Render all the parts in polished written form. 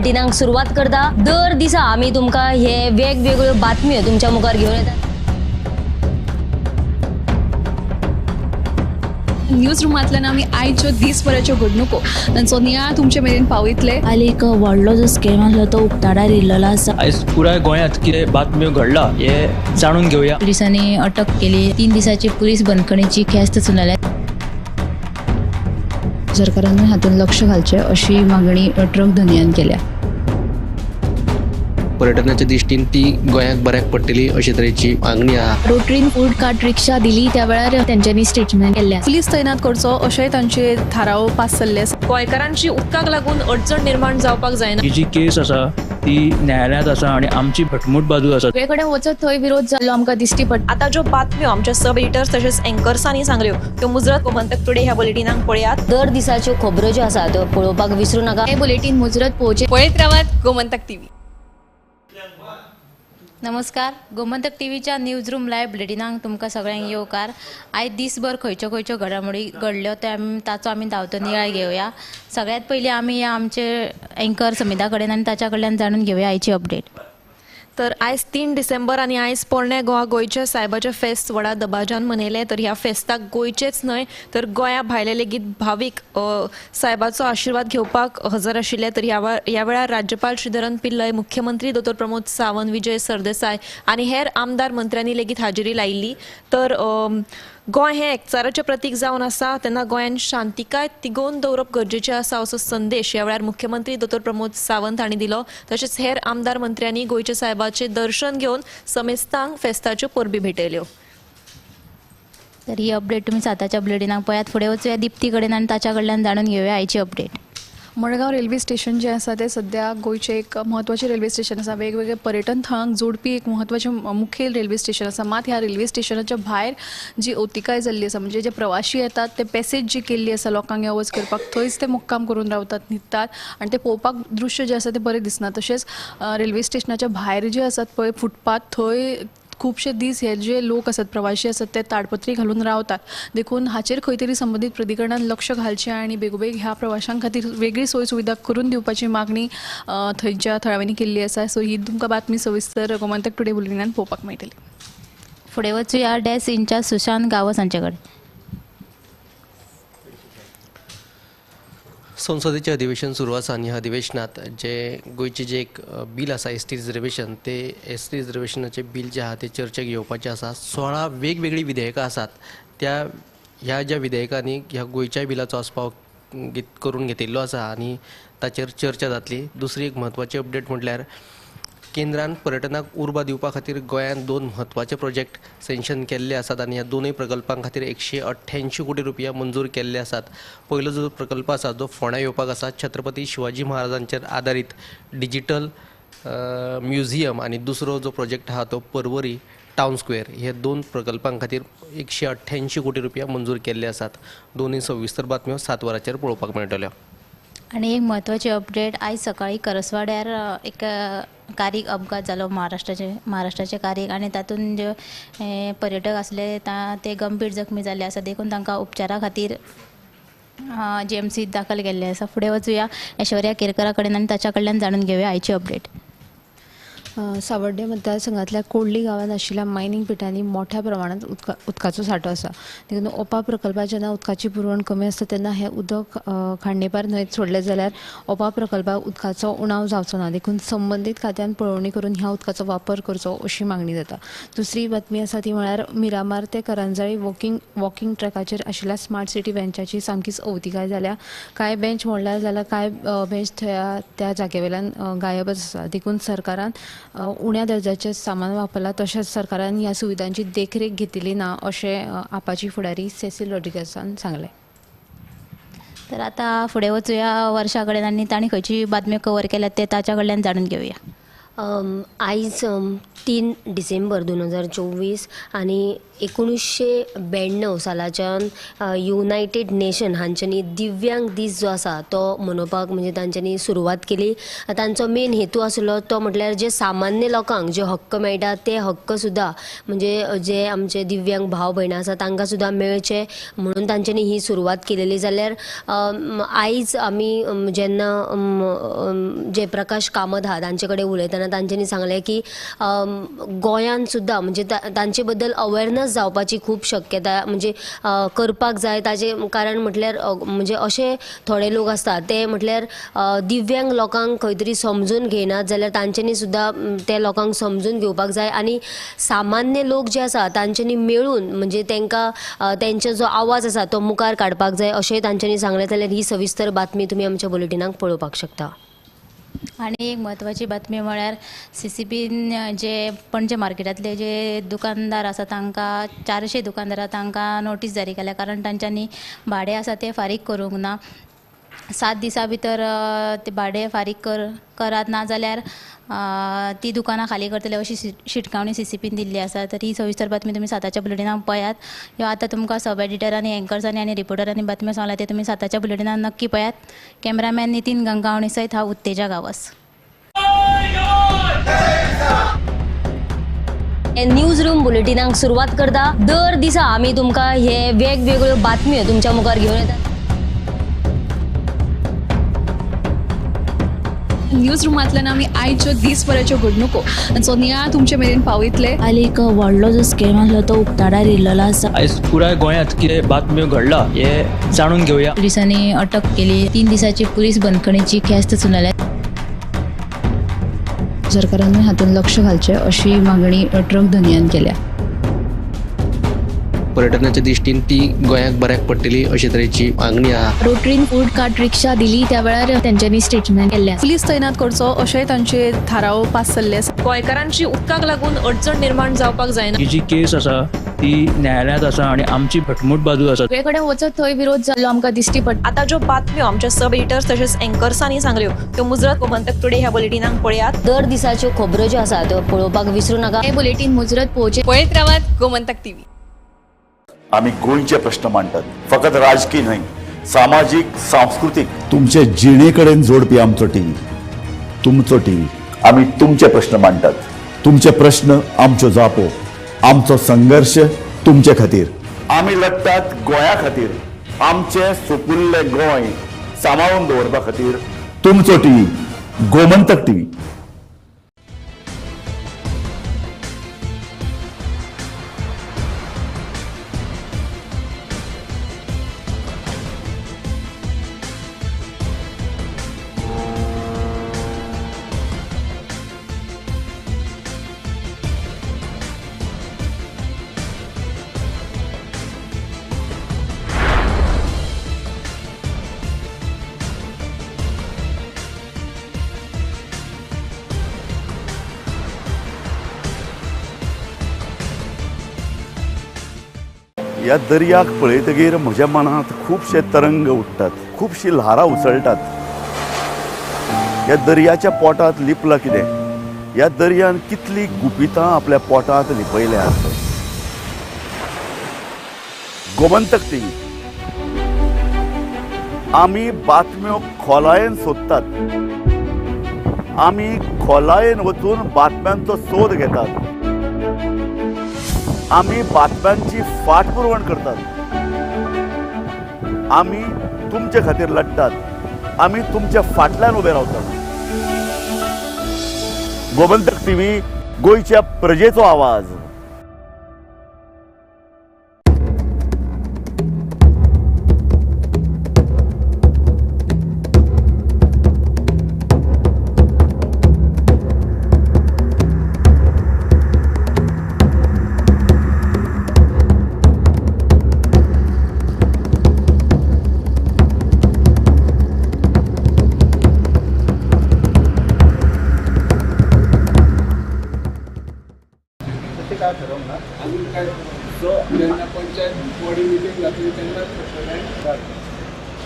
बुलेटिनाक सुरवात करता. दर दिसा आमी तुमकां हे वेगवेगळ्यो बातम्यो तुमच्या मुखार घेवन येतात. न्यूज रुमांतल्यान आमी आयच्यो दीसभराच्यो घडणुको तांचो नियाळ तुमचे मेरेन पावयतले. काल एक व्हडलो जो स्कॅम आसलो तो उक्ताडार येयल्लो आसा. आयज पुराय गोंयांत कितें बातम्यो घडला हे जाणून घेवया. पुलिसांनी अटक केली. 3 दिसाची पुलीस बंदखणीची ख्यास्त सुनायल्या. सरकारान हातूंत लक्ष घालचें अशी मागणी ट्रक धनयान केल्या. पर्यटनाच्या दृष्टीन ती गोंयाक बऱ्याक पडटली अशे तरेची मागणी आहा. रोटरीन फूड कार्ट रिक्षा दिली त्या वेळार तेंच्यांनी स्टेटमेंट केल्लें. पुलीस तैनात करचो अशेंय तांचे थाराव पास जाल्ले आसा. गोंयकारांची उदकाक लागून अडचण निर्माण जावपाक जायना. ही जी केस आसा ती न्यायालयांत आसा आनी आमची घटमूट बाजू आसा. सगळे कडेन वचत थंय विरोध जाल्लो आमकां दिश्टी पडटा. आतां ज्यो बातम्यो आमच्या सब एडिटर्स तशेंच एंकर्सांनी सांगल्यो त्यो मुजरत गोमंतक टुडे ह्या बुलेटिनाक पळयात. दर दिसाच्यो खबरो ज्यो आसा त्यो पळोवपाक विसरू नाका. हे बुलेटीन मुजरत पळोवचें. पळयत रावात गोमंतक टीव्ही. नमस्कार, गोमंतक टीव्हीच्या न्यूज रूम लायव्ह बुलेटिनाक तुमकां सगळ्यांक येवकार. आयज दीसभर खंयच्यो खंयच्यो घडामोडी घडल्यो ते ताचो आमी धांवतो नियाळ घेवया. सगळ्यांत पयलीं आमी आमचे एंकर समिता कडेन आनी ताच्या कडल्यान जाणून घेवया आयची अपडेट. तर आयज 3 डिसेंबर आनी आयज पोरण्या गोवा गोंयच्या सायबाचें फेस्त व्हडा दबाज्यान मनयलें. तर ह्या फेस्ताक गोंयचेच न्हय तर गोंया भायले लेगीत भावीक सायबाचो आशिर्वाद घेवपाक हजर आशिल्ले. तर ह्या वेळार राज्यपाल श्रीधरन पिल्लय, मुख्यमंत्री दोतोर प्रमोद सावंत, विजय सरदेसाय आनी हेर आमदार मंत्र्यांनी लेगीत हाजेरी लायिल्ली. तर गोंय हें एकचाराचें प्रतीक जावन आसा, तेन्ना गोंयान शांतिकाय तिगोवन दवरप गरजेचें आसा असो संदेश ह्या वेळार मुख्यमंत्री दोतोर प्रमोद सावंत हांणी दिलो. तशेंच हेर आमदार मंत्र्यांनी गोंयच्या सायबाचें दर्शन घेवन समेस्तांक फेस्ताच्यो परबी भेटयल्यो. तर ही अपडेट तुमी 7च्या बुलेटिनाक पळयात. फुडें वचूया दिप्ती कडेन आनी ताच्या कडल्यान जाणून घेवया आयची अपडेट. मडगांव रेल्वे स्टेशन जें आसा तें सद्या गोंयचें एक म्हत्वाचें रेल्वे स्टेशन आसा. वेगवेगळे पर्यटन थळांक जोडपी एक म्हत्वाचें मुखेल रेल्वे स्टेशन आसा. मात ह्या रेल्वे स्टेशनाच्या भायर जी अवतिकाय जाल्ली आसा, म्हणजे जे प्रवाशी येतात ते पॅसेज जी केल्ली आसा लोकांक यो वच करपाक, थंयच ते मुक्काम करून रावतात, न्हिदतात आनी ते पळोवपाक दृश्य जें आसा तें बरें दिसना. तशेंच रेल्वे स्टेशनाच्या भायर जे आसात पळय फुटपाथ, थंय खुबशे दीस हे जे लोक आसात प्रवाशी आसात ते ताडपत्री घालून रावतात. देखून हाचेर खंय तरी संबंदीत प्राधिकरणान लक्ष घालचें आनी बेगोबेग ह्या प्रवाशां खातीर वेगळी सोय सुविधा करून दिवपाची मागणी थंयच्या थळाव्यांनी केल्ली आसा. सो ही तुमकां बातमी सविस्तर गोमंतक टुडे बुलेटिनान पळोवपाक मेळटली. फुडें वचूया डेस्क इन्चार्ज सुशांत गांवस हांचे कडेन. संसदेचें अधिवेशन सुरू आसा आनी ह्या अधिवेशनांत जे गोंयचें जें एक बील आसा एस टी रिजर्वेशन, ते एस टी रिजर्वेशनाचें बील जें आहा तें चर्चेक येवपाचें आसा. 16 वेगवेगळीं विधेयकां आसात. त्या ह्या ज्या विधेयकांनी ह्या गोंयच्या बिलाचो आस्पाव करून घेतिल्लो आसा आनी ताचेर चर्चा जातली. दुसरी एक म्हत्वाची अपडेट म्हटल्यार केंद्रान पर्यटनाक उर्बा दिवपा खातीर गोंयांत 2 म्हत्वाचे प्रोजेक्ट सँक्शन केल्ले आसात आनी ह्या दोनूय प्रकल्पां खातीर 188 कोटी रुपया मंजूर केल्ले आसात. पयलो जो प्रकल्प आसा जो फोंड्या येवपाक आसा, छत्रपती शिवाजी महाराजांचेर आदारीत डिजिटल म्युझियम, आनी दुसरो जो प्रोजेक्ट आहा तो परवरी टावन स्क्वेअर. हे 2 प्रकल्पां खातीर 188 कोटी रुपया मंजूर केल्ले आसात. दोनूय सविस्तर बातम्यो 7 वरांचेर पळोवपाक मेळटल्यो. आनी एक म्हत्वाची अपडेट, आयज सकाळीं करसवाड्यार एक कारीक अपघात जालो, महाराष्ट्राचे कारीक, आनी तातूंत जे पर्यटक आसले ते गंभीर जखमी जाल्ले आसा. देखून तांकां उपचारा खातीर जीएमसीत दाखल केल्ले आसा. फुडें वचूया ऐश्वर्या केरकरा कडेन आनी ताच्या कडल्यान जाणून घेवया आयची अपडेट. सावर्डे मतदारसंघांतल्या कोडली गांवांत आशिल्ल्या मायनींग पिटांनी मोठ्या प्रमाणांत उदकाचो सांठो आसा. देखून ओपा प्रकल्पात जेन्ना उदकाची पुरवण कमी आसता तेन्ना हें उदक खांडेपार न्हंयेंत सोडलें जाल्यार ओपा प्रकल्पाक उदकाचो उणाव जावचो ना. देखून संबंदीत खात्यान पळोवणी करून ह्या उदकाचो वापर करचो अशी मागणी जाता. दुसरी बातमी आसा ती म्हळ्यार मिरामार ते करंजाळी वॉकिंग ट्रॅकाचेर आशिल्ल्या स्मार्ट सिटी बेंचाची सामकीच अवतिकाय जाल्या. कांय बेंच मोडल्या जाल्यार कांय बेंच त्या जागे वयल्यान गायबच आसा. देखून सरकारान उण्या दर्जाचें सामान वापरलां, तशेंच सरकारान ह्या सुविधांची देखरेख घेतिल्ली ना अशें आपाची फुडारी सेसील रॉड्रिगसान सांगलें. तर आतां फुडें वचूया वर्षा कडेन आनी तांणी खंयची बातम्यो कवर केल्यात ते ताच्या कडल्यान जाणून घेवया. आयज 3 डिसेंबर 2024 आनी 1992 सालाच्यान युनायटेड नेशन हांच्यांनी दिव्यांग दीस जो आसा तो मनोवपाक म्हणजे तांच्यांनी सुरवात केली. तांचो मेन हेतू आसलो तो म्हटल्यार जे सामान्य लोकांक जे हक्क मेळटा ते हक्क सुद्दां म्हणजे जे आमचे दिव्यांग भाव भयणां आसा तांकां सुद्दां मेळचे म्हणून तांच्यांनी ही सुरवात केलेली. जाल्यार आयज आमी जेन्ना जयप्रकाश कामत आहा तांचे कडेन उलयतना तांच्यांनी सांगलें की गोंयांत सुद्दां म्हणजे तांचे बद्दल अवेरनस जावपाची खूब शक्यता म्हणजे करपाक जाय. ताजे कारण म्हटल्यार म्हणजे अशे थोडे लोक आसतात ते म्हटल्यार दिव्यांग लोकांक खंय तरी समजून घेयनात जाल्यार तांच्यांनी सुद्दां ते लोकांक समजून घेवपाक जाय आनी सामान्य लोक जे आसा तांच्यांनी मेळून म्हणजे तांकां तेंचो जो आवाज आसा तो मुखार काडपाक जाय अशें तांच्यांनी सांगलें. जाल्यार ही सविस्तर बातमी तुमी आमच्या बुलेटिनाक पळोवपाक शकता. आनी एक म्हत्वाची बातमी म्हळ्यार CCPन जे पणजे मार्केटांतले जे दुकानदार आसा तांकां 400 दुकानदार तांकां नोटीस जारी केल्या, कारण तांच्यांनी भाडें आसा तें फारीक करूंक ना. 7 दिसां भितर ते भाडें फारीक करात, ना जाल्यार ती दुकानां खाली करतले अशी शिटकावणी CCPन दिल्ली आसा. तर ही सविस्तर बातमी तुमी 7च्या बुलेटिनाक पळयात. ह्यो आतां तुमकां सब एडिटरांनी, एंकर्सांनी आनी रिपोर्टरांनी बातम्यो सांगल्या ते तुमी 7च्या बुलेटिनाक नक्की पळयात. कॅमेरामॅन नितीन गंगावणे सयत हांव उत्तेजा गांवस. न्यूज रूम बुलेटिनाक सुरवात करता. दर दिसा आमी तुमकां हे वेगवेगळ्यो बातम्यो तुमच्या मुखार घेवन येतात. न्यूज रुमांतल्यान आमी आयच्यो दीसभराच्यो घडणुको तांचो नियाळ तुमचे मेरेन पावयतले. आनी एक व्हडलो जो स्कॅम आसलो तो उक्ताडार येयल्लो आसा. आयज पुराय गोंयांत कितें बातम्यो घडला हे जाणून घेवया. पुलिसांनी अटक केली. 3 दिसाची पुलीस बंदखणीची ख्यास्त सुनायल्या. सरकारान हातूंत लक्ष घालचें अशी मागणी ट्रक धनयान केल्या. पर्यटनाच्या दृष्टीन ती गोंयाक बऱ्याक पडटली अशे तरेची मागणी आहा. रोटरीन फूड कार्ट रिक्षा दिली त्या वेळार तेंच्यांनी स्टेटमेंट केल्लें. पुलीस तैनात करचो अशेंय तांचे थाराव पास जाल्ले आसा. गोंयकारांची उदकाक लागून अडचण निर्माण जावपाक जायना. ही जी केस आसा ती न्यायालयांत आसा आनी आमची घटमूट बाजू आसा. सगळे कडेन वचत थंय विरोध जाल्लो आमकां दिश्टी पडटा. आतां ज्यो बातम्यो आमच्या सब एडिटर्स तशेंच एंकर्सांनी सांगल्यो त्यो मुजरत गोमंतक टुडे ह्या बुलेटिनाक पळयात. दर दिसाच्यो खबरो ज्यो आसा त्यो पळोवपाक विसरूं नाका. हें बुलेटीन मुजरत पळोवचें. पळयत रावात गोमंतक टीव्ही. आमी गोंयचे प्रश्न मांडटात, फकत राजकीय न्हय, सामाजीक, सांस्कृतीक, तुमचे जिणे कडेन जोडपी आमचो टीव्ही, तुमचो टीव्ही. आमी तुमचे प्रश्न मांडटात, तुमचे प्रश्न आमच्यो जापो, आमचो संघर्श तुमचे खातीर. आमी लढटात गोंया खातीर, आमचें सुपुल्लें गोंय सांबाळून दवरपा खातीर. तुमचो टीव्ही, गोमंतक टीव्ही. ह्या दर्याक पळयतगीर म्हज्या मनांत खुबशे तरंग उठ्ठात, खुबशी ल्हारां उसळटात. ह्या दर्याच्या पोटांत लिपलां कितें? ह्या दर्यान कितलीं गुपितां आपल्या पोटांत लिपयल्यात. गोमंतक टीव्ही आमी बातम्यो खोलायेन सोदतात, आमी खोलायेन वचून बातम्यांचो सोद घेतात, आमी बातम्यांची फाटपुरवण करतात, आमी तुमचे खातीर लढटात, आमी तुमच्या फाटल्यान उबे रावतात. गोमंतक टीव्ही, गोंयच्या प्रजेचो आवाज.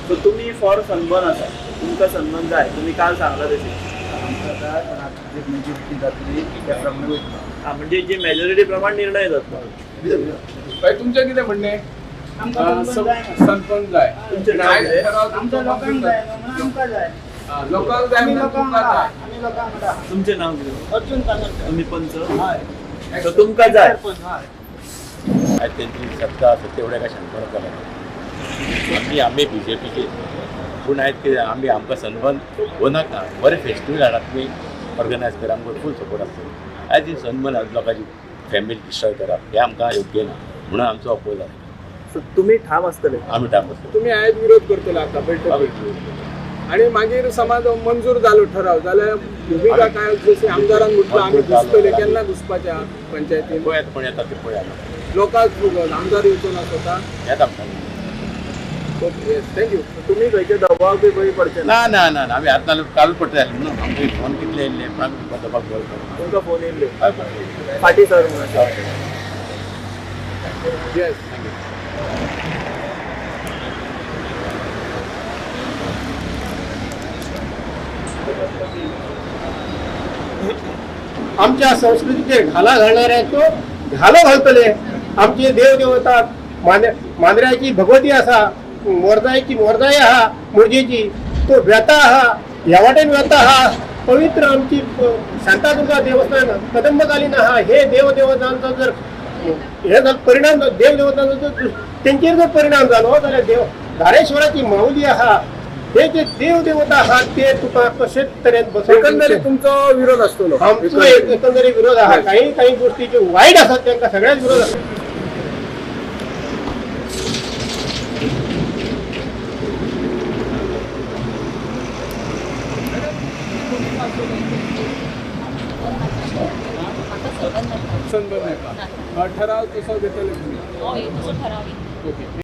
सो तुमी फॉर सनबर्न आसा, तुमकां सनबर्न जाय, तुमी काल सांगला तशें. कितली मेजॉरिटी जातली त्या प्रमाणे वयतलो. म्हणजे जी मेजॉरिटी प्रमाण निर्णय जातलो. बाय तुमचें कितें म्हणणें? सनबर्न जाय. तुमचें नाव कितें? आमच्या लोकांक जाय, आमकां जाय, लोकांक जाय म्हणून तुमकां जाय. तुमचें नाव कितें? अर्जुन कानोडकर. तुमी पंच, सो तुमकां जाय. आयज तेंची सत्ता आसा तेवढ्या काय शांतपणान जालें. आमी आमी बीजेपीचे पूण आयज कितें आमी आमकां सनबर्न हो नाका. बरें फेस्टिवल हाडात तुमी ऑर्गनायज करा, आमकां फूल सपोर्ट आसतलो. आयज ही सनबर्न लोकांची फॅमिली डिस्ट्रॉय करप हें आमकां योग्य ना म्हणून आमचो अपोज आसा. सो तुमी ठाम आसतले? आमी ठाम आसतले. तुमी आयज विरोध करतले आतां बैठकीक आनी मागीर समज मंजूर जालो ठराव जाल्यार भुमिका काय? जशें आमदारान म्हटलां आमी घुसतले, केन्ना घुसपाचें पंचायतीन? पळयात कोण येता ते पळया. लोकांक आमदार येवचो ना स्वता येता. Okay, thank you. तुमी खंयच्या दबाव बी खंय पडचे ना? ना ना ना, आमी आतां काल पडटा जालें म्हणून आमकां फोन कितले येयल्ले पण आमी दबाव तुमकां फोन येयल्ले फाटीं सर म्हणून? Yes, thank you. आमच्या संस्कृतीचेर घाला घालणाऱ्यांचो घालो घालतले. आमचे देवदेवता मांद्र्याची भगवती आसा, मोरजायची मोरजाय आहा, मोरजेची तो वेता आहा, ह्या वाटेन वेता आहा. पवित्र आमची शांतादुर्गा देवस्थान कदंबकालीन आहा. हे देवदेवतांचो जर हे जर परिणाम देवदेवतांचो जर तेंचेर जर परिणाम जालो जाल्यार देव धारेश्वराची माऊली आहा, हे जे देवदेवता आहात ते तुका कशेच तरेन बसोवंक एकंदरीत तुमचो विरोध आसतलो. आमचो एकंदरीत विरोध आहा. काही काही गोष्टी ज्यो वायट आसात तांकां सगळ्याच विरोध आसा. सनबर्न नाका. ठराव तसो घेतले तुमी? हय, तसो ठराव. ओके.